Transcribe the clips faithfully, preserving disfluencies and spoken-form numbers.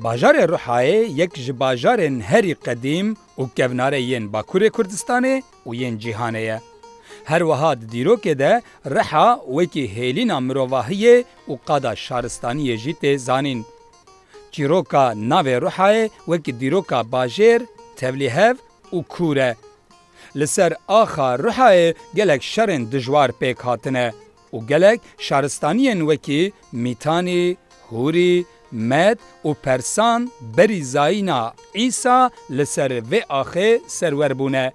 Bajarê Rihayê yek ji bajarên herî qedîm û kevnare yên Bakurê Kurdistanê û yên cîhanê ye. Her wiha di dîrokê de Riha wekî hêlîna mirovahiyê û qada şaristaniyê jî tê zanîn. Çîroka navê Rihayê wekî dîroka bajêr, tevlîhev û kûr e. Li ser axa Rihayê gelek şerên dijwar pêk hatine û gelek şaristaniyên wekî Mîtanî, Hûrî, Med û Persan berî zayîna Îsa li ser vê axê serwer bûne.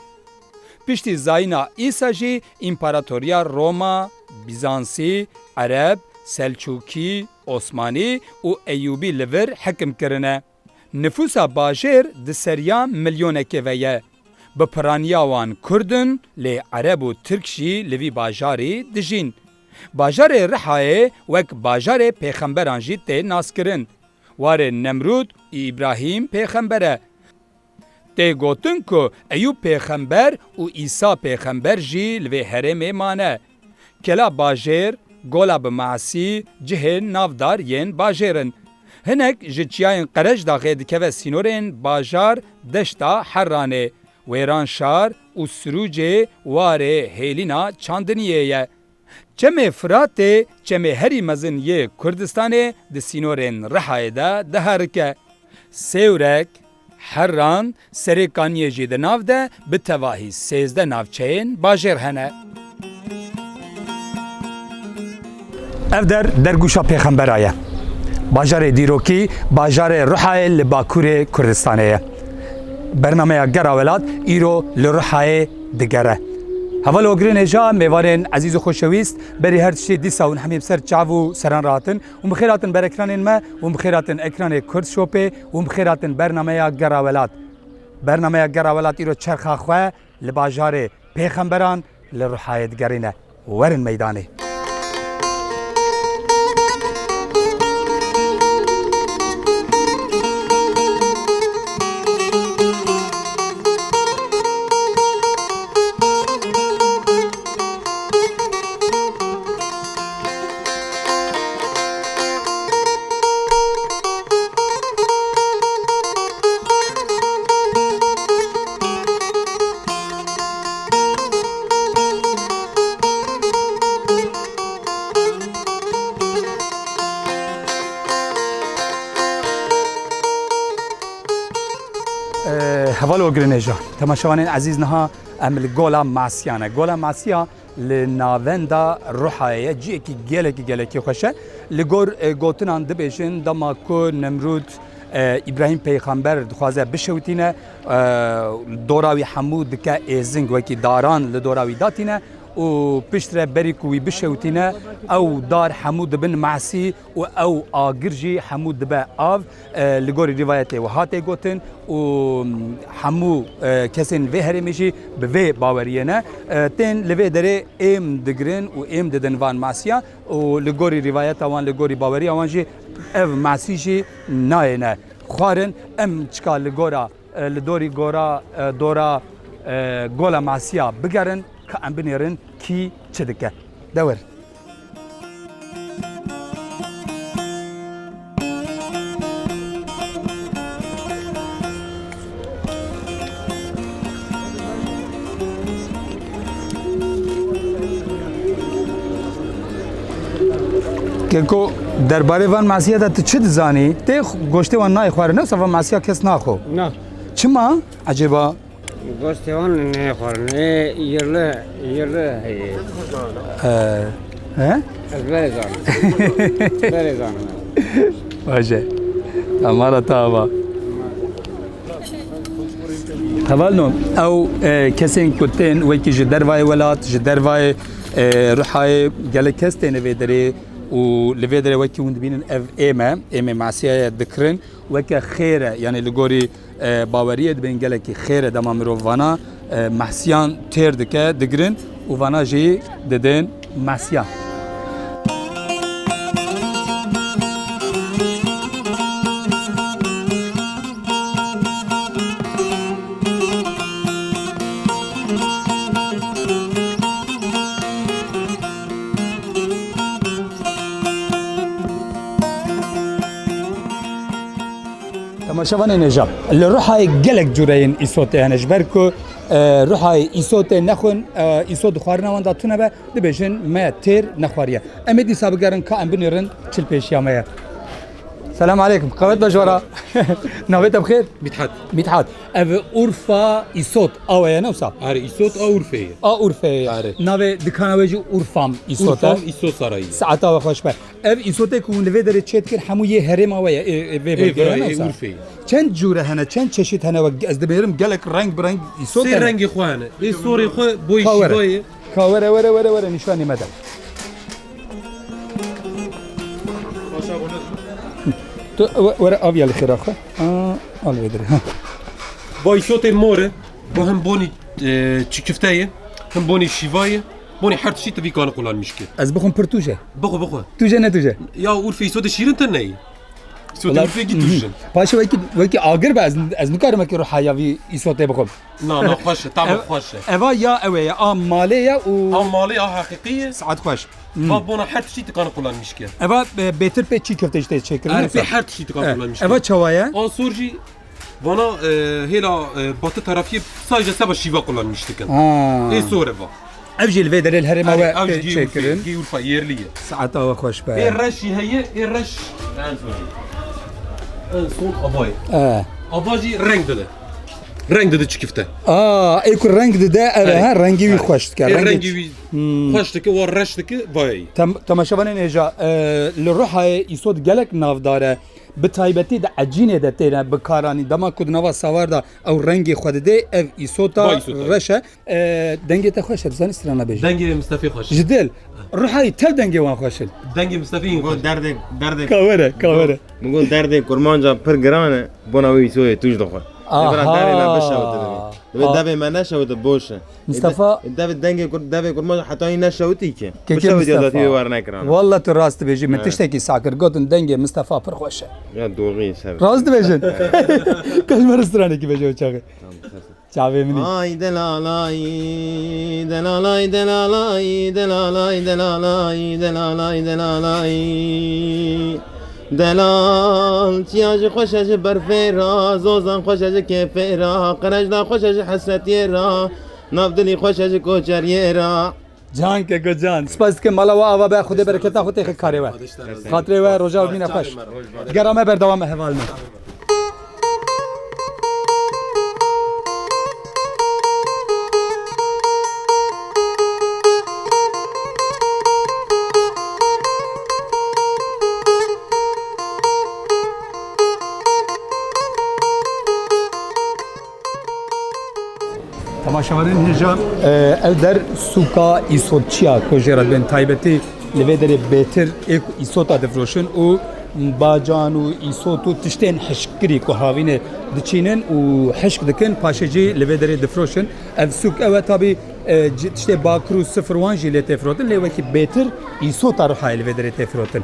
Piştî zayîna Îsa jî împaratoriya Roma, Bîzansî, Ereb, Selçûkî, Osmanî û Eyûbî li vir hekim kirine. Nifûsa bajêr di seriya milyonekê ve ye. Bi piraniya wan Kurd in, lê Ereb û Tirk jî li vî bajarî dijîn. Bajarê Rihayê wek bajarê pêxemberan jî tê naskirin. Warê Nemrûd û Îbrahîm pêxember e. Tê gotin ku Eyûb pêxember û Îsa pêxember jî li vê herêmê mane. Kela bajêr, gola bi masî, cihên navdar yên bajêr in. Hinek ji çiyayên Qerejdaxê dikeve sînorên bajar deşta Herranê, Wêranşar û Sirûcê warê hêlîna çandiniyê ye. Çemê Firatê, çemê herî mezin yê Kurdistanê, di sînorên Rihayê de diherike. Sêwrek, Herran, Serê Kaniyê jî di nav de bi tevahî sêzdeh navçeyên bajêr hene. Ev der dergûşa pêxembera ye. Bajarê dîrokî, bajarê Rihayê li bakurê Kurdistanê ye. Bernameya Gera Welat îro li Rihayê digere. Heval Ogirên hêja, mêvanên ezîz û xoşewîst, berî her tiştî dîsa hûn hemî bi ser çav û seran re hatin. Hûn bi xêr hatin ber ekranên me, hûn bi xêr hatin ekranê Kurd Shopê, hûn bi xêr hatin bernameya Gera Welat. Bernameya Gera Welat îro çerxa xwe li bajarê pêxemberan li Rihayê digerîne. Werin meydanê. Ee, heval Ogirên hêja, temaşevanên ezîz, niha em li Gola Masiya ne. Gola Masiya li navenda Rihayê ye, ciyekî gelekî, gelekî xweş e. Li gor, e, gotinan dibêjin, dema ku Nemrûd, e, Îbrahîm peyxember dixwaze bişewitîne, e, dora wî hemû dike êzing, wekî daran li dora wî datîne û piştre berî ku wî bişewitîne, ew dar hemû dibin masî û ew agir jî hemû dibe av. E, li gorî rîvayetê wiha tê gotin û hemû, e, kesên vê herêmê jî bi vê baweriyê ne. E, tên li vê derê êm digirin û êm didin van masiya û li gorî rîvayeta wan, li gorî baweriya wan jî ev masî jî nayêne xwarin. Em çika li gora, e, li dorî gora, e, dora, e, Gola Masiya bigerin, ka em binêrin kî çi dike. De werin. Keko, derbarê van masiya de tu çi dizanî? Tê xu-, goştê wan nayê xwarin, ne wisa van masiya kes naxwe. Na. Çima? Ecêba? Goştê wan neyê xwarin. Ê, yerli, yerli heye. Ee, he? Ez berê zanim. Berê zanim. Baş e. Tamara tava. Hevalno, ew, e, kesên ku tên wekî ji dervayê welat, ji dervayê, e, Rihayê, gelek kes têne vê derê û li vê derê wekî hûn dibînin ev êm e, êmê masiyê dikirin, weke xêr e, yanî li gorî, e, baweriyê dibên gelekî xêr e, dema mirov vana, e, masiyan têr dike, digirin û vana jî didin masiyan. Şevanê nêja, li Ruhayê gelek cûreyên îsotê hene. Ji ber ku, e, Ruhayê îsotê nexwin, e, îsot di xwarina wan de tune be, dibêjin me têr nexwariye. Em ê dîsa bigerin ka em binêrin çi li pêşiya me ye. Selam aleykum. Qewet be ji we re. Navê te bi xêr? Mithat. Mithat. Ev Urfa îsot awe ye, ne wisa? Are, îsot a Urfê ye. A Urfê ye. Are. Navê dikana wê jî Urfam îsot e. Urfam îsot sarayî ye. Saeta we xweş be. Ev îsotê ku hûn li vê derê çêdikin hemû yê herêma we ye, ê, ê, vê Ê, bölgeyê ye, vira, ne ê wisa? Urfê ye. Çend cûre hene, çend çeşît hene, wek ez dibêrim gelek reng bi reng îsot Sê hene. Rengê xwe hene. Ê sorê xwe boyê Ka were. Şîvayê. Ka were, were, were, were, nîşanî me de. Tu, we-, were aviya li xêra xwe. Aa, al vê derê. Ha. Boy îsotê mor e. Bu hem bonî, e, çikifte ye, hem bonî şîva ye. Bonî her tiştî tu vî kanî qulanmîş kir. Ez bixwim pir tûj e. Bixwe, bixwe. Tûj e ne tûj e? Ya Urfê îsotê şîrin te neyê. Îsotê Wala Urfê gî tûj in. Paşê wekî, wekî agir be ez, ez nikarim wekî ruha ya vî îsotê bixwim. Na, na, xweş e, tam Ev-, xweş e. Eva ya ew e ya, a malê ye û A malê a heqîqî ye. Saet xweş. Hmm. Va bona her tiştî tu kanî qulanmîş kir. Eva, e, bêtir pê çî köfte işte çêkirin, Her yoksa? Pê her tiştî tu kanî E, qulanmîş kir. Eva çawa ye? A sor jî vana, e, hêla, e, batı tarafî sadece seba şîva qulanmîş dikin. Ha. Ê sor e va. Ev jî li vê derê li herêma Erê, we ev tê jî gê Urfê, çêkirin. Gê Urfa yerlî ye. Saeta we xweş be. Ê reş jî heye, ê reş. En son. En son ava ye. E. Ava jî reng dide. Reng dide çikifte. Aa, ê ku reng dide, ev e, Erê. Ha, rengî wî Erê. xweş dike. Ê Rengê rengî çi- wî Hmm. xweş dike, wa reş dike, vayê. Tem-, temaşevanên hêja, e, li Ruhayê îsot gelek navdar e. Bi taybetî di ecînê de têne bikaranîn. Dema ku di nava sawar de ew rengê xwe didê, ev îsota Vay îsota. Reş e. E, dengê te xweş e, dizanî strana bêjî. Dengê Mistefê xweş. Ji dil. Ruhayî tev dengê wan xweş in. Dengê Mistefê Min got xweş. Derdê, derdê Ka were, ka were. Min got derdê kurmanca pir giran e, bona wê îsoyê tûj dixwe. Aha. Ê bira derdê me bişewite divê. Divê Ha. devê me neşewite boş e. Mistefa Ê de-, devê dengê kur-, devê kurmanca heta yî neşewitî ki. Kekê Bişewitî Mistefa. Datî wê wernekirana. Walla tu rast dibêjî, min Evet. tiştekî sakir gotin dengê Mistefa pir xweş e. Ya doğru ser. Rast dibêjin. Kaç me stranekî bêje o çaxê. Tamam, ses. Çavê min î. Ay delalay, delalay, delalay, delalay, delalay, delalay, delalay. Delal, çiya ji xweş e ji berfê ra, zozan xweş e ji kêfê ra, qirejda xweş e ji hesretiyê ra, nav dilî xweş e ji koçeriyê ra. Can keko can. Spas dikim, mala we ava be, Xwedê bereketa xwe têxe karê we. Xatirê we, roja we bîne xweş. Gera me berdewam e heval me. Temaşevanên hêja, e, ev der sûka îsotçiya ku jê re dibên taybetî li vê derê bêtir ê ku îsota difroşin û bacan û îsot û tiştên hişkkirî ku havînê diçînin û hişk dikin, paşê jî li vê derê difroşin. Ev sûk ew e tabî, e, ci-, tiştê bakur û sifir wan jî lê tê firotin, lê wekî bêtir îsota Ruhayê li vê derê tê firotin.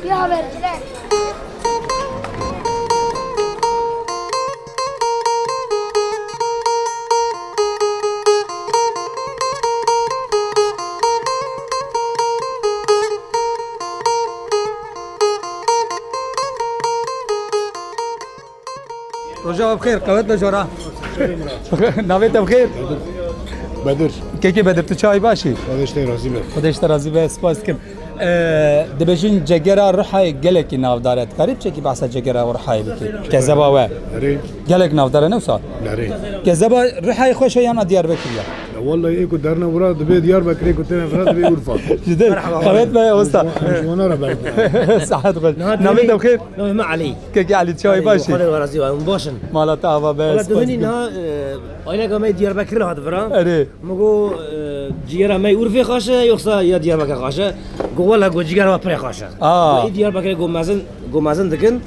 Ya haberciler. Roja we bi xêr, qewet be jora. Navê te bi xêr? Bedir. Kekê Bedir, tu çawa yî, baş î? Xwedê ji te razî be. Xwedê ji te razî be, spas dikim. Ee, dibêjin cegera Ruhayê gelekî navdar e. Dikarî piçekî behsa cegera Ruhayê bikî? Kezeba we. Erê. Gelek navdar e, ne wisa? Erê. Kezeba Ruhayê xweş e yana Diyarbekir ya? Ya wallahî ê ku derine wira dibê Diyarbekirê, ku têne vira dibê Urfa. Ji dil. Merhaba. Qewet be, usta. Ji wana re berek. Saet xweş. Niha Navê te bi xêr? Navê me Elî. Kekê Elî, çawa yî, baş î? Xwedê razî be, baş in. Mala te ava be, Wala spas dikim. Niha, e, ayleka me Diyarbekir hat vira. Erê. Min got, e, cigera me Urfê xweş e, yoksa ya Diyarbekir xweş e? Got, wela, got, cigera me pirê xweş e. Aa. Got, ê Diyarbekirê, got, mezin, got, mezin dikin,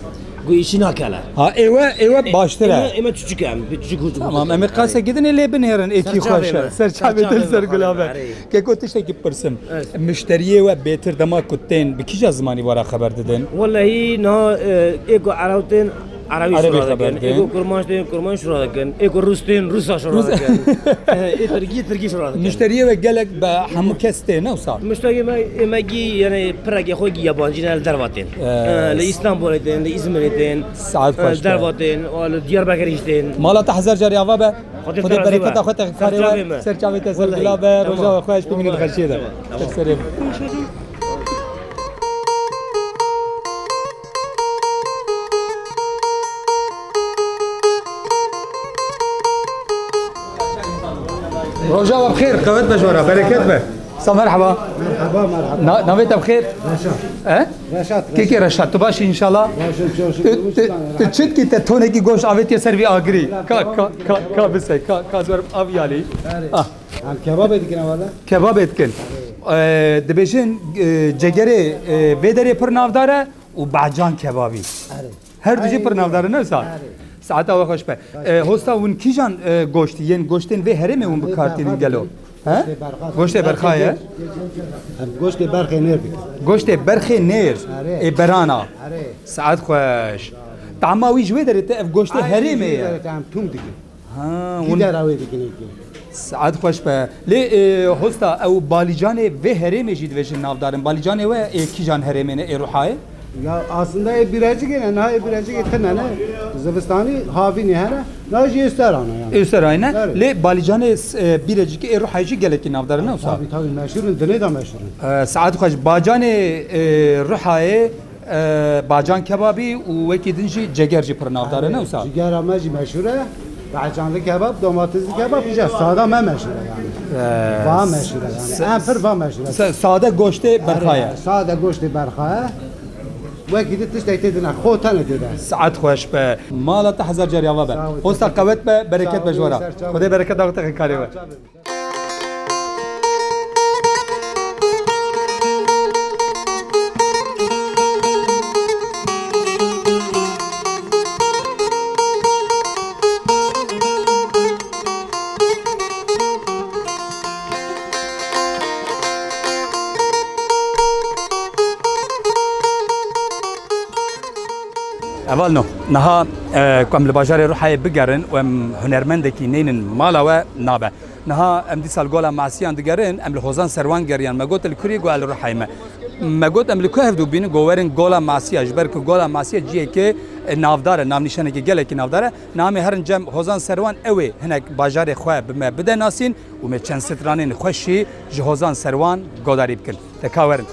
got, îşî nakele. Ha, ê we, ê we baştir e. Ê me, ê me çuçik e, em, bi çuçik û Tamam, em ê qasek gidin ê lê binêrin, ê kî xweş e. Ser çavê me. Ser çavê dil, ser gula be. Erê. Keko, tiştekî bipirsim. Evet. Muşteriyê we bêtir dema ku tên bi kîja zimanî we re xeber didin? Wellehî niha, e, ê ku Ereb tên, Erebî Erebî şura xeber dikin. Didin. Ê ku kurmanc tên, kurmanc şura dikin. Ê ku rûs tên, rûsa şura Rûs- dikin. Ê tirkî, tirkî şura dikin. Muşteriyê we gelek be hemû kes tê, ne wisa? Muşteriyê me, ê me gî, yani, pirekê xwe gî yabancî ne, li derva tên. Ee, Ee, li Îstanbulê tên, li Îzmirê tên, Saet ee, xweş be. Derva tên, û li Diyarbekirê jî tên. Mala te hezar carî ava be. Xwedê Xwedê te razî bereketa be. Xwe te xware Ser çavê we. Me. Ser çavê te ser Wellahî. Bila be. Tamam. Roja we xweş bimînin Wellahî. Xweşiyê de. Tamam. Ser serê. Roja we bi xêr, qewet be ji we re, bereket be. Sa merhaba. Merhaba, merhaba. Na-, navê te bi xêr? Reşat. He? Reşat, Kekê Reşat. Reşat, tu baş î înşallah? Baş im, çok şükür. Tu, tu, tu çi dikî te tonekî goşt avêtiye ser vî agirî? Ka, ka, ka, ka bise, ka, ka zor av yalî. Erê. Ah. Em kebabê dikin hevala. Kebabê dikin. Ee, dibêjin, e, cegerê, e, vê derê pir navdar e û bacan kebabî. Erê. Her du jî pir navdar in, ne wisa? Erê. Saeta we xweş be. Ee, hosta hûn kîjan, e, goşt yên, goştên vê herêmê hûn bi kar tînin gelo? He? Goştê berxa. Goştê berxa ye? Em goştê berxê nêr dikin. Goştê berxê nêr. Erê. Ê berana. Erê. Saet xweş. Tama wî ji wê derê te ev goştê herêmê ye. Erê, ji wê derê te em tûm dikin. Ha, hûn Kî dera wê dikin êkê? Saet xweş be. Lê, e, hosta, ew balîcanê vê herêmê jî divêjin navdar in. Balîcanê we ê kîjan herêmê ne, ê Ruhayê? Ya aslında ê Birecikê ne, niha ê Birecikê tine ne. Zivistanî havînê hene, niha jî êsteran e yani. Êsteran e. Erê. Lê balîcanê, e, Birecikê ê Ruhayê jî gelekî navdar in, ne wisa? Tabii, tabii, meşhur in, dinê de meşhur in. E, saet xweş. Bacanê, e, Ruhayê, e, bacan kebabî û wekî din jî ceger jî pir navdar e, ne wisa? Cigera me jî meşhur e. Bacanlı kebap, domatesli kebap, îca sada me meşhur e yani. E, va meşhur e yani. Em pir va meşhur e. Sa-, sade goştê berxaye. Sade goştê berxaye. Wekî di tiştek tê dine, xo tene tê de. Saet xweş be. Mala te hezar carî ava be. Sağ ol, teşekkür ederim. Hosta qewet be, bereket be ji we re. Sağ ol, ser çavê. Xwedê bereket daxite karê we. Hevalno, niha, e, ku em li bajarê Ruhayê bigerin û em hunermendekî neynin mala we nabe. Niha em dîsa li Gola Masiyan digerin, em li Hozan Serwan geriyan. Me got li kurî, got li Ruhayê me. Me got em li ku hevdû bînin, got werin Gola Masiya, ji ber ku Gola Masiya cihekê, e, navdar e, navnîşanekî gelekî navdar e. Namê herin cem Hozan Serwan ew ê hinek bajarê xwe bi me bide nasîn û me çend stranên xweş jî ji Hozan Serwan godarî bikin. Te ka werin.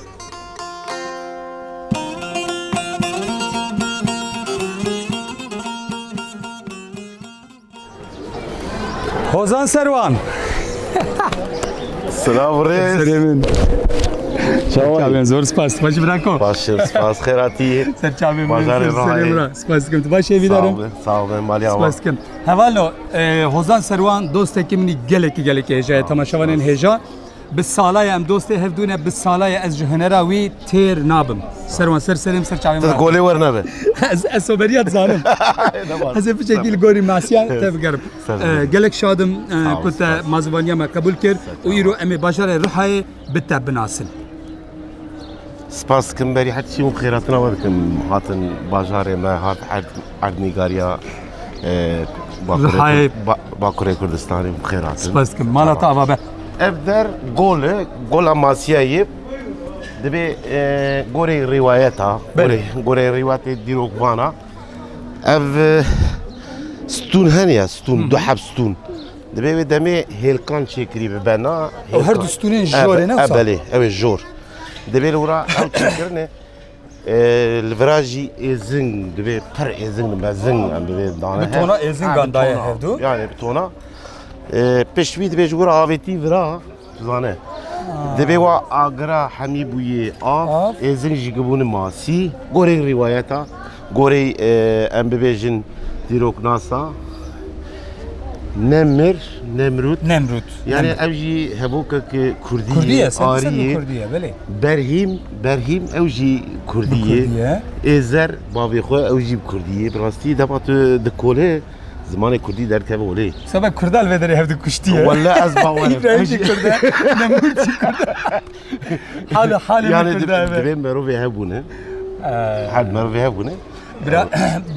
Hozan Serwan. Silav rêz. Serê min. Çawa yî? Zor spas. Baş birako. Baş, spas, xêratî. Ser çavê min, Bajarê ser serê Ruhayê. Min. Spas dikim. Tu baş ê vî darim. Sağ ol, sağ ol, malî awa. Spas dikim. Hevalno, e, Hozan Serwan dostekî min î gelekî gelekî hêja ye. Sağ ol, sağ ol. Temaşevanên hêja. Bi sala ye em dostê hevdû ne, bi sala ye ez ji hunera wî têr nabim. Serwan ser serê min, ser çavê min. Tu golê wer nebe. Ez, ez soberiya dizanim. Ne baş. Ez ê piçekî li gorî masiya te bigerim. Ser Ee, serê. Gelek şadim, ee, Sağ ol, ku te sağ ol. Mazivaniya me qebûl kir û îro em ê bajarê Rihayê bi te binasin. Spas dikim, berî her tiştî hûn xêratina we dikim. Hatin bajarê me, hat erd, erdnîgariya, e, Bakurê Rihayê. Kur-, Ba-, Bakurê Kurdistanê hûn xêratin. Spas dikim. Mala te ava be. Ev der gol e, gola Masiyayê. Dibê, e, gorê rîwayeta, Belê. Gorê, gorê rîwayetê dîrokvana. Ev, e, stûn hene ya, stûn, Hı hı. Du heb stûn. Dibê wê demê hêlkan çêkirî bi bena. Ew her du hêlkan. Stûnên jor ê, ne wisa? Ev, belê, ew ê jor. Dibê li wira ew çêkirine, e, li vira jî êzing, dibê pir êzing, mezin, em dibê dane. Bi tona êzing. Ha, bi gandaye tona. Hevdu? Yani bi tona. E, pişt wî dibê ji wira avêtî vira. Zane. Ha. Dibê wa agira hemî bûyê av, Av. Êzing jî gibûne masî. Gorê rîwayeta, gorê, e, em bibêjin dîroknasa, Nemir, Nemrût. Nemrût. Yani Nemrût. Ev jî hevokek kurdî Kurdî ye, ye, sen, sen arî ye. Kurdî ye, belê. Berhîm, Berhîm ew jî kurdî ye. Bi kurdî ye. Êzer, bavê xwe, ew jî bi kurdî ye. Bi rastî dema tu dikole, Zimanê kurdî derkeve olê. Sebe kurda li vê derê hev dikuştiye. Welle ez bawer im. Îbrahîm jî kurd e, Nemrûd jî kurd e. Hal, halê me kurda ev e. Yani dibê merovê hev bûne. Ee. Hal merovê hev bûne. Bira,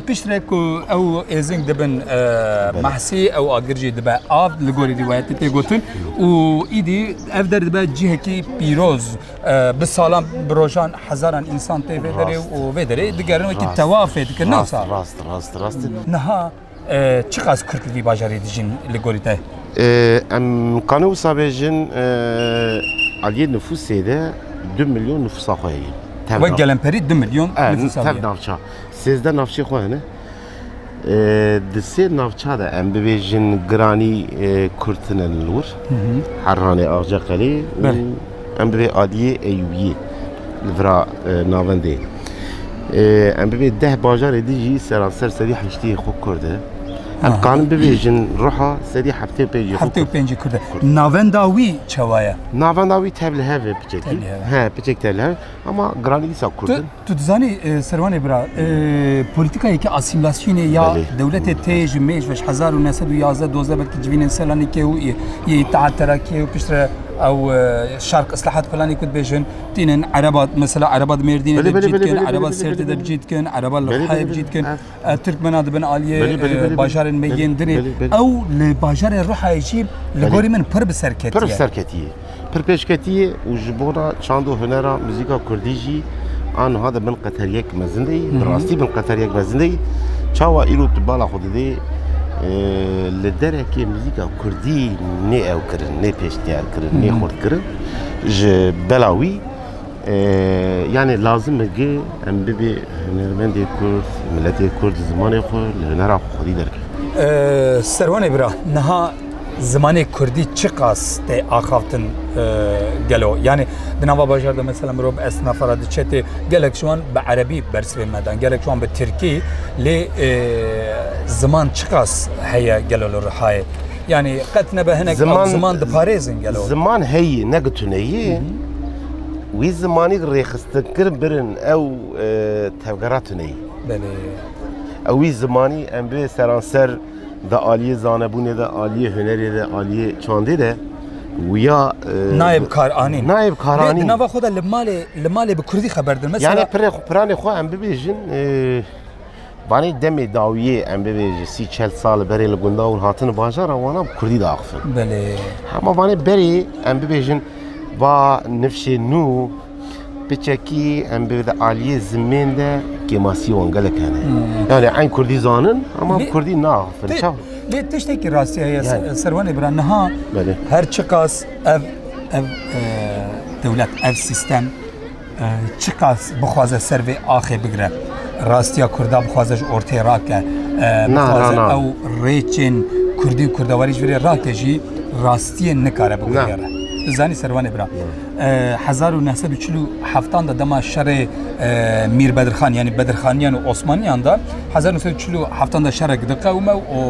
piştre ku ew êzing dibin, e, Belê. Mahsî, ew agir jî dibe av, li gorî rîwayetê tê gotin. Û îdî ev der dibe cihekî pîroz, e, bi salan, bi rojan hezaran însan tê vê derê Rast. û vê derê digerin wekî Rast. Tewafê dikin, ne Rast, wisa? Rast, rast, rast. Niha, e, çiqas Kurd li vî bajarê dijîn li gorî te? E, em kanê wisa bêjin, e, aliyê nifûsê de du milyon nifûsa xwe heye. Tev Wek nav- gelemperî du milyon E, nifûsa tev heye. Navça. Sêzdeh navçê xwe hene. E, di sê navça de em bibêjin giranî, e, Kurd tine li wir. Hı hı. Herranê, Axceqelê û Belê. Em bibê aliyê Eyûbiyê li vira, e, navendê. E, em bibê deh bajarê din jî seranser serî heştê xwe Kurd e. Em Aha. kanin bibêjin ruha serî heftê û pêncî xwe Heftê û pêncî Kurd e. Kurd e. Navenda wî çawa ye? Navenda wî tev li hev e piçekî. Tev li hev e. He, piçek tev li hev. Ama giranî dîsa Kurd Tu, in. tu dizanî, e, Serwanê bira, e, polîtikayeke asîmîlasyonê ya Belê. dewletê tê ji mêj ve ji hezar û neh sed û yazdeh dozdeh belkî civînên Selanikê û yê, yê Îttihat Terakiyê û piştre ew, e, Şark Islahat filanî ku dibêjin, tînin Ereba, mesela Ereba di Mêrdînê Belê, de belê, bicî belê, dikin, belê, Ereba belê, Sertê belê, de belê. bicî dikin, Ereba li Belê, Rihayê belê, bicî belê. dikin, Ev. e, Tirkmena dibin aliyê, Belê, belê, e, belê, belê. bajarên me Belê, yên dinê. belê, belê. Ew li bajarê Rihayê jî li Belê. gorî min pir bi ser ketiye. Pir bi ser ketiye. Pir pêş ketiye û ji bona çand û hunera muzîka kurdî jî a niha de bin qeteriyek mezin de ye, Hı bi hı. rastî bin qeteriyek mezin de ye. Çawa îro tu bala xwe didê, e, li derekê muzîka kurdî nê ew kirin, nê pêşniyar kirin, nê Hı hı. xurt kirin. Ji bela wî, e, yanê lazim e ge em bibê hunermendê kurd, miletê kurd zimanê xwe li hunera xwe xwedî derkevin. E, Serwanê bira, niha Zimanê kurdî çiqas tê axaftin, e, gelo? Yani di nava bajar de mesela mirov bi esnafa re diçe tê, gelek ji wan bi erebî bersivê me dan, gelek ji wan bi tirkî, lê, e, ziman çiqas heye gelo li Rihayê? Yani qet nebe hinek ew Ziman, ziman diparêzin gelo? Ziman heye, ne ku tune ye. Hı hı. Wî zimanî rêxistinkir birin ew, e, tevgera tune ye. Belê. Ew wî zimanî em bê seranser Di aliyê zanebûnê de, aliyê hunerê de, aliyê çandê de wiya, e, Nayê bi kar anîn. Nayê bi kar Lê anîn. Di nava xwe de li malê, li malê bi kurdî xeber din. Mesela Yani pirê xwe, piranê xwe em bibêjin, e, vanê demê dawiyê em bibêjin, sî çel sal berê li gunda hûn hatin bajara wana bi kurdî diaxifin. Belê. Hema vanê berê em bibêjin, va nifşê nû, piçekî em bi aliyê zimên de kêmasiyê wan gelek hene. Hmm. Yani eyn kurdî zanin ama Lê kurdî naxifin. ti-, Çawa? Lê tiştekî rastî heye, Yani. Serwanê bira, niha Belê. her çiqas ev, ev, e, dewlet, ev sîstem, e, çiqas bixwaze ser vê axê bigire, rastiya kurda bixwaze ji ortê rake, e, Na, bixwaze na, na. ew rêçên kurdî û kurdewarî ji virê rake jî rastiyê nikare biguriyere. Na. Tu zanî Serwanê bira. Na. E, hezar û neh sed û çil û heftan de dema şerê, e, Mîr Bedirxan, yani Bedirxaniyan û Osmaniyan de, hezar û neh sed û çil û heftan de şerek diqewime û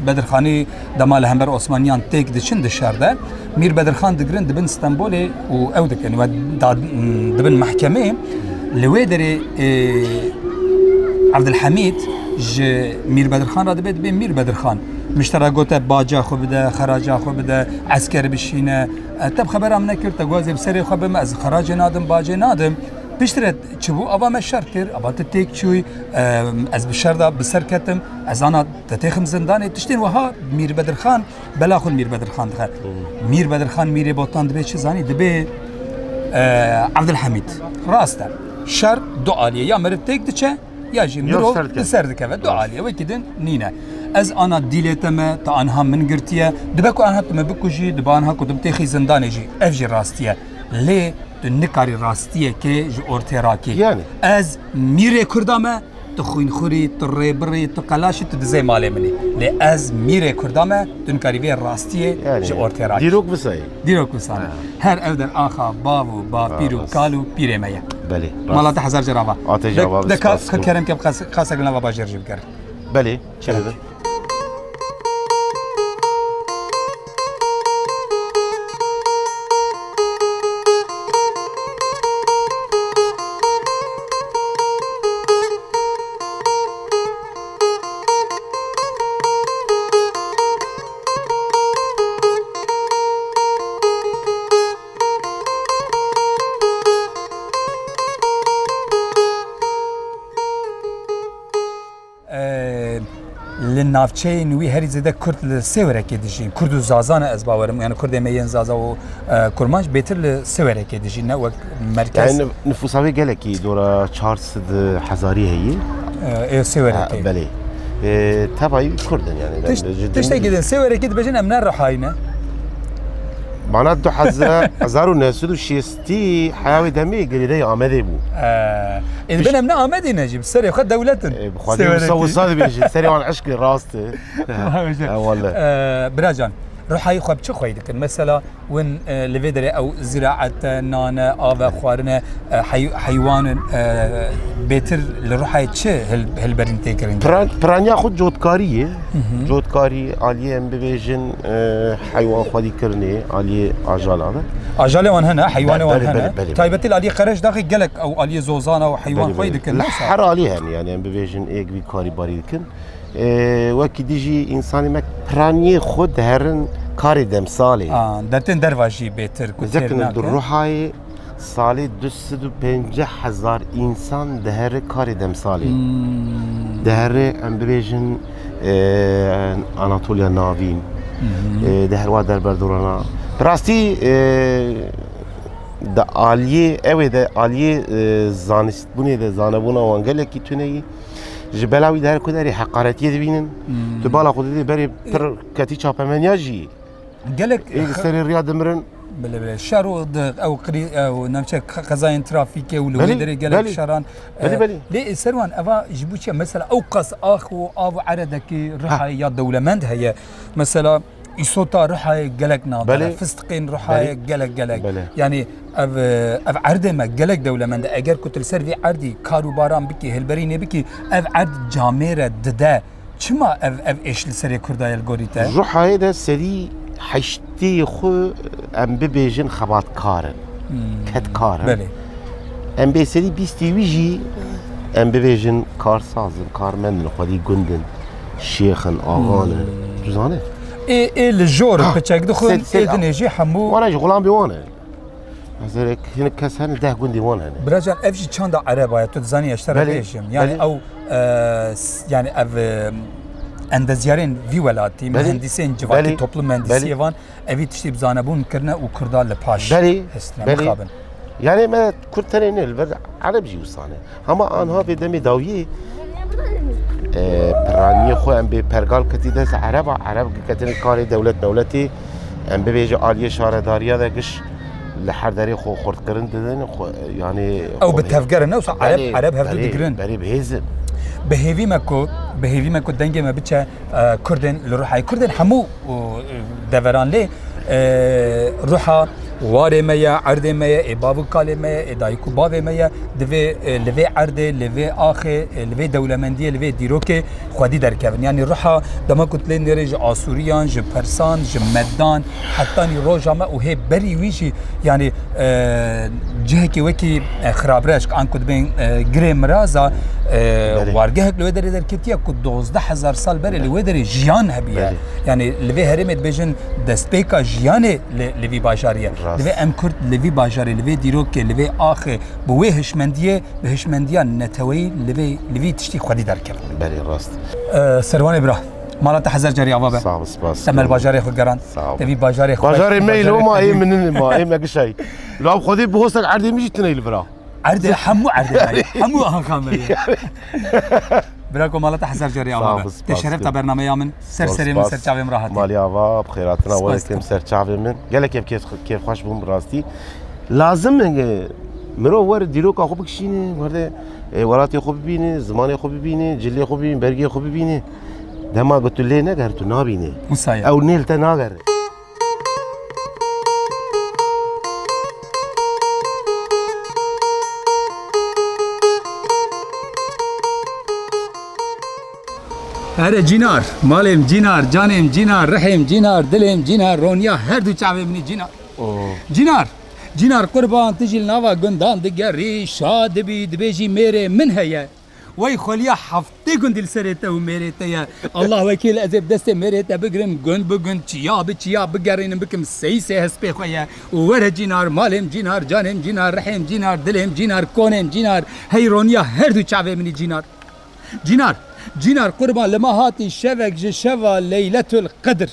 Bedirxanî dema li hember Osmaniyan têk diçin di şer de, Mîr Bedirxan digirin dibin Stenbolê û ew dikin we da, dibin mehkemê. Li wê derê, e, Evdilhemîd ji Mîr Bedirxan re dibe, dibê Mîr Bedirxan, min ji te re gote baca xwe bide, xeraca xwe bide, esker bişîne. E, te bi xebera min nekir, te got ez ê bi serê xwe bim, ez xeracê nadim, bacê nadim. Piştre çi bû? Ava me şer kir, ava tu têk çûyî, e, ez bi şer de bi ser ketim, ez ana te têxim zindanê, tiştên wiha Mîr Bedirxan, bela xwe li Mîr Bedirxan dixe. Hmm. Mîr Bedirxan, Mîrê Botan dibê çi zanî? Dibê, e, Evdilhemîd. Rast e. Şer du aliyê, ya meriv têk diçe, ya jî Ya mirov ser dikeve. Li ser dikeve. Du Rast. aliyê, wekî din nîne. Ez ana dîlê te me, te anha min girtiye. Dibe ku anha tu me bikujî, dibe anha ku tu bitêxî zindanê jî. Ev jî rastî ye. Lê tu nikarî rastiyekê ji ortê rakî. Yani. Ez mîrê kurda me, tu xwînxurî, tu rêbirî, tu qelaşî, tu dizê malê min î. Lê ez mîrê kurda me, tu nikarî vê rastiyê Yani. ji ortê rakî. Dîrok visayê. Dîrok wisa ne. Ha. Her ev der axa bav û bapîr û Ha, kal û pîrê me ye. Belê, rast. Mala te hezar car ava. A te jî ava, De, de ka, spas ka dikim. kerem ke qas-, qasek li nava bajêr jî bigerin. Belê, Çerek. çerek. Navçeyên wî herî zêde Kurd li Sêwerekê dijîn. Kurd û Zaza ne ez bawerim. Yani Kurdê me yên Zaza û, e, Kurmanc bêtir li Sêwerekê dijîn. Ne wek merkez. Yani nif-, nifûsa wê gelekî dora çar sed hezarî heye. E, ê Sêwerekê. Ha, belê. E, tevayî Kurd in yani. Tiş-, tiştekî din Sêwerekê dibêjin em ne Rihayî ne. Mana du hezar, hezar û neh sed û şêstî heya wê demê girêdayî Amedê bû. E, ê dibên em ne Amedî ne jî, bi serê xwe dewlet in. E, bi xwedî wisa, wisa dibêjin, serê wan eşkê rast e. Eyvallah. E, biracan, Rihayî xwe bi çi xweyî dikin? Mesela win, e, li vê derê ew ziraet e, nan e, av e, xwarin e, e, hey-, heywan in, e, bêtir li Rihayê çi hil-, hilberîn tê kirin? Piran-, piraniya xwe cotkarî ye. Hı hı. Cotkarî, aliyê em bibêjin, e, heywan xwedî kirinê, aliyê ajala de. Ajalê wan hene, heywanê wan hene. Belê, belê, belê. Taybetî li aliyê Qereşdaxê gelek ew aliyê zozana û heywan xwedî dikin. Li her alî hene, yani em bibêjin êk vî karî barî dikin. Ee, wekî dijî însanê me piraniyê xwe diherin karê demsalê. A, dertên derva jî bêtir ku têr nake. Ruhayê salê du sed û pêncî hezar însan dihere karê demsalê. Hmm. Dihere, em bibêjin, ee, Anatoliya Navîn, ee, diher wa derberdorana. Bi rastî, ee, di aliyê, ew ê de aliyê, ee, zanistbûnê de zanebûna wan gelekî tune yî. Ji bela wî diher ku derê heqaretiyê dibînin. Hmm. Tu bala xwe didê berê pir ketî çapemeniya jî. Gelek ê li serê riya dimirin. Belê, belê. Şer û di-, ew qirî-, ew nemçe qe-, qezayên trafîkê û li wê derê gelek şeran. Belê, e, belê. Lê ser wan eva ji bo çi? Mesela ew qas ax û av û eredekî Rihayê ya dewlemend heye. Mesela îsota Rihayê gelek nadar e. Belê. Fistiqên Rihayê gelek gelek. Belê. Yani ev, e, ev erdê me gelek dewlemend e. Eger ku tu li ser vî erdî kar û baran bikî, hilberînê bikî, ev erd camêre dide. Çima ev, ev êş li serê Kurda ye li gorî te? Rihayê de serî heştê xwe em bibêjin xebatkar in. Hmm. Kedkar in. Belê. Em bê serî bîstê wî jî em bibêjin karsaz in, karmend in, xwedî gund in, şêx in, axan in. Hmm. Tu zanî? Ê, ê li jor piçek dixwin, ê dinê jî hemû. Wana jî xulamê wan e. Hezarek hinek kes hene, deh gundê wan hene. Biracan, ev jî çanda ereba ye, tu dizanî ez ji te re bêjim. Yani ew, e, s-, yani ev, e, endeziyarên vî welatî, mühendisên civakî, toplum mühendisiyê van, evî tiştî bi zanebûn kirine û Kurda li paş hestine, mixabin. Yani me Kurd tenê ne, li vir Ereb jî wisa ne. Hema anha vê demê dawiyê, e, piraniyê xwe em bê pergal ketî dest Ereba, Ereb ketine karê dewlet mewletê, em bibêje aliyê şaredariya de giş li her derê xwe xurtkirin didin, xwe, yani ew bi tevger in, wisa Ereb, Ereb hevdû digirin. Berê bi hêz in. Bi hêvî me ku, bi hêvî me ku dengê me biçe, e, Kurdên li Ruhayê, Kurdên hemû, e, deveran lê, e, Ruha warê me ye, erdê me ye, ê bav û kalê me ye, ê dayik û bavê me ye, divê, e, li vê erdê, li vê axê, e, li vê dewlemendiyê, li vê dîrokê xwedî derkevin. Yanî Ruha dema ku tu lê nêrê ji Asûriyan, ji Persan, ji Meddan, hetanî roja me û hê berî wî jî, yanî, e, cihekî wekî, e, Xirabreşk, an ku dibên, e, Girê Miraza, e, wargehek li wê derê derketiye ku dozdeh hezar sal berê li wê derê jiyan hebiye. Belê. Yanî li vê herêmê dibêjin destpêka jiyanê li, li vî bajarî ye. Rast. Divê em Kurd li vî bajarê, li vê dîrokê, li vê axê, bi wê hişmendiyê, bi hişmendiya neteweyî li vê, li vî tiştî xwedî derkevin. Belê, rast. E, Serwanê bira, mala te hezar carî ava be. Sağ ol, spas. Te me li bajarê xwe gerand. Sağ ol. Te vî bajarê xwe. Bajarê me lo ma ê min in ma, ê me gişay. Law xwedê bi hostek erdê min jî tune li vira. Erdê, hemû erdê me ye. Hemû anxa me ye. Bira ku mala te hezar carî ava be. Sağ ol, spas. Te şeref da bernameya min. Ser serê min, ser çavê min rahat. Malî ava, bi xêratina were kem ser çavê min. Gelek kêf, kêf, kêfxweş bûm rastî. Lazim e mirov were dîroka xwe bikişîne, were, e, welatê xwe bibîne, zimanê xwe bibîne, cilê xwe bibîne, bergê xwe bibîne. Dema ku tu lê neger, tu nabîne. Wisa ye. Ew nêl te nagere. Here Cînar, malêm Cînar, canêm Cînar, rihêm Cînar, dilêm Cînar, roniya her du çavê min î Cînar. Oo. Cînar, Cînar qurban tu jî li nava gundan digerî, şa dibî, dibêjî mêrê min heye. Wey xweliya heftê gundî li serê te û mêrê te ye. Allah wekîl ez ê bi destê mêrê te bigirim, gund bi gund, çiya bi çiya bigerînim, bikim seyîsê hespê xwe ye. Û were Cînar, malêm Cînar, canêm Cînar, rihêm Cînar, dilêm Cînar, konêm Cînar, heyroniya her du çavê min î Cînar. Cînar, Cînar qurban li me hatî şevek ji şeva Leyletul Qedr.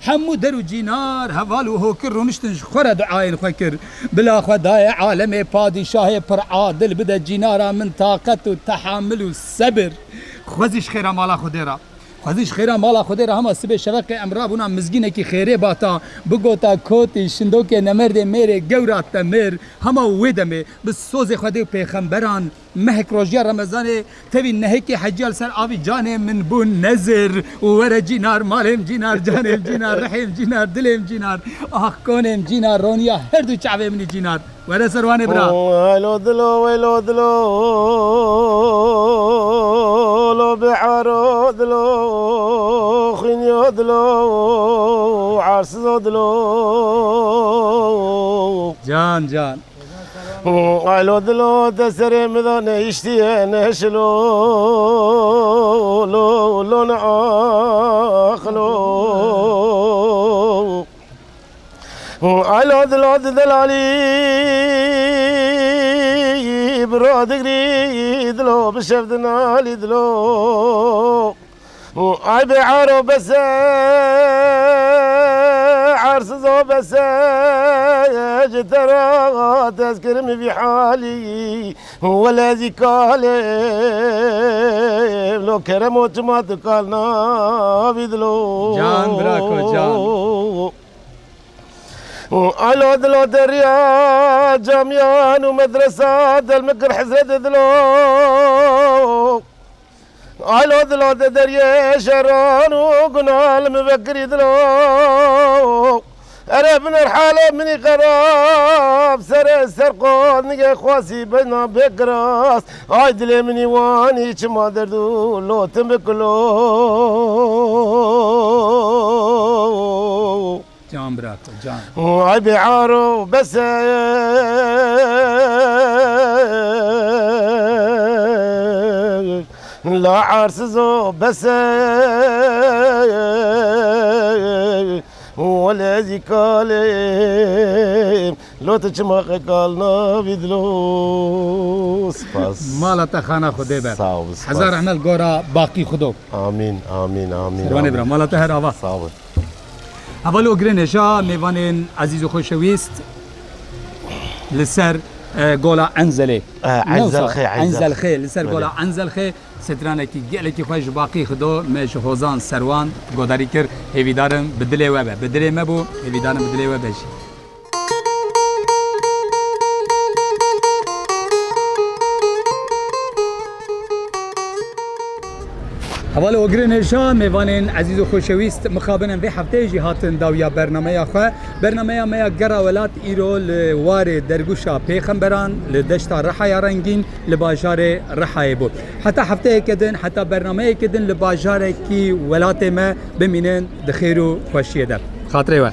Hemû der û cînar, heval û hokir rûniştin ji xwe re duayên xwe kir. Bila Xwedayê alemê padîşahê pir adil bide cînara min taqet û tehamil û sebir. Xwezî ji xêra mala Xwedê re. Xwezî ji xêra mala Xwedê re hema sibê şeveqê em rabûna mizgînekî xêrê bata, bigota kotî şindokê nemerdê mêrê gewra te mir. Hema wê demê bi sozê Xwedê û pêxemberan mehek rojiya Remezanê tevî nehekî heciya li ser avî canê min bûn nezir û were cînar, malêm cînar, canêm cînar, rihêm cînar, dilêm cînar, ax konêm cînar, roniya her du çavê min î cînar. Were serwanê bira. Welo dilo, welo dilo, lo biaro dilo, xwîniyo dilo, arsizo dilo. Can, can. Alo dilo te serê min de nehiştiye neşilo, lo, lo ne axilo. Alo dilo di delalî bira digrî dilo bi şev dinalî dilo. Ay bê ero bese, ersiz o bese, ji te re tezkirim vî halî, wele zî kalê, lo kerem o çima tu kal navî dilo. Can, bira ko, can. Alo dilo deriya camiyan û medresa delmikir hizret dilo. Alo dilo de deriyê şeran û guna li min vekirî dilo. Ere biner halê minî xerab, serê ser qod nigê xwasî beyna bê kiras. Ay dilê minî wanî çima derd û lotin bikilo. Can bira xwe, can. Ay bê aro bese, la arsiz o bese, wele zî kalê, lo tu çima qekal navî dilo. Spas. Mala te xana Xwedê be. Sağ ol, spas. Hezar rehmet gora baqî Xwedê. Amin, amin, amin. Serwanê bira, mala te her ava. Sağ ol. Heval û girên hêja, mêvanên ezîz û xoşewîst li ser, e, gola Enzelê. E, Enzelxê, Enzelxê, li ser gola Enzelxê, stranekî gelekî xweş ji baqî Xido me ji Hozan Serwan godarî kir. Hêvîdarim bi dilê we be. Bi dilê me bû, hêvîdarim bi dilê we be jî. Hevalê Ogirên Hêja, mêvanên ezîz û xoşewîst, mixabin em vê hefteyê jî hatin dawiya bernameya xwe. Bernameya me ya Gera Welat îro li warê dergûşa pêxemberan li deşta Rihaya Rengîn li bajarê Rihayê bû. Heta hefteyeke din, heta bernameyeke din li bajarekî welatê me bimînin di xêr û xweşiyê de. Xatirê we.